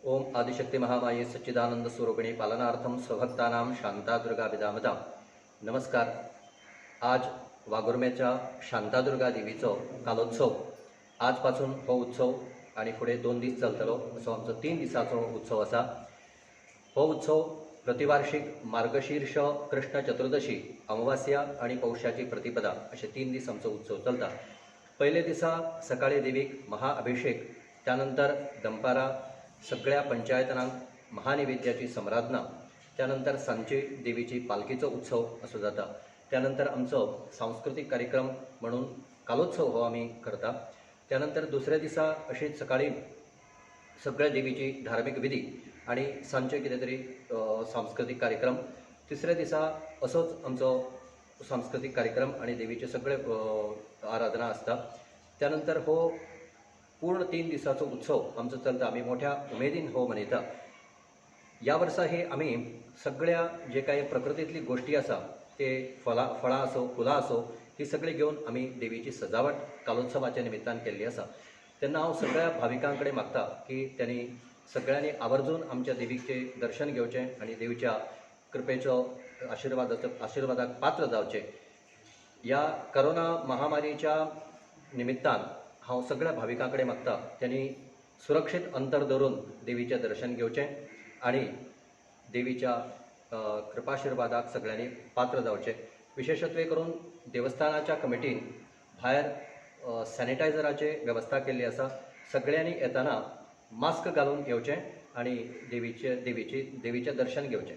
ओम आदिशक्ती महामाये सच्चिदानंद स्वरूपिणी पालनार्थम स्वभक्तानां शांतादुर्गा विदामता. नमस्कार. आज वाघुर्म्याच्या शांतादुर्गा देवीचो कालोत्सव. आजपासून हो उत्सव आणि फुडें 2 दीस चलतलो असो आमचो 3 दिसाचो उत्सव आसा. हो उत्सव प्रतिवार्षिक मार्गशीर्ष कृष्ण चतुर्दशी, अमावास्या आणि पौषाची प्रतिपदा असे 3 दीस आमचो उत्सव चलता. पयले दिसा सकाळी देवीक महाअभिषेक, त्यानंतर दनपारां सगळ्या पंचायतनांक महानिवेद्याची समराधना, त्यानंतर सांजची देवीची पालखीचो उत्सव असो जाता. त्यानंतर आमचो सांस्कृतीक कार्यक्रम म्हणून कालोत्सव हो आमी करता. त्यानंतर दुसऱ्या दिसा अशीच सकाळी सगळ्या देवीची धार्मीक विधी आणि सांजचे कितें तरी सांस्कृतीक कार्यक्रम. तिसऱ्या दिसा असोच आमचो सांस्कृतीक कार्यक्रम आणि देवीचे सगळे आराधना आसता. त्यानंतर हो पूर्ण 3 दिसाचो उत्सव आमचो चलता. आमी मोठ्या उमेदीन हो मनयता. ह्या वर्सा हे आमी सगळ्या जे काही प्रकृतींतली गोश्टी आसा, ते फळां फळां आसो, फुलां आसो, ही सगळी घेवन आमी देवीची सजावट कालोत्सवाच्या निमित्तान केल्ली आसा. तेन्ना हांव सगळ्या भाविकां कडेन मागता की त्यांनी सगळ्यांनी आवर्जून आमच्या देवीचें दर्शन घेवचें आनी देवीच्या कृपेचो आशिर्वादाचो आशिर्वादाक पात्र जावचें. ह्या करोना महामारीच्या निमित्तान हांव सगळ्या भाविकां कडेन मागता, त्यांनी सुरक्षीत अंतर धरून देवीचें दर्शन घेवचें आणि देवीच्या कृपाशिर्वादाक सगळ्यांनी पात्र जावचें. विशेशत्वे करून देवस्थानाच्या कमिटीन भायर सॅनिटायझराचे वेवस्था केल्ली आसा. सगळ्यांनी येताना मास्क घालून येवचें आणि देवीचें देवीची देवीचें दर्शन घेवचें.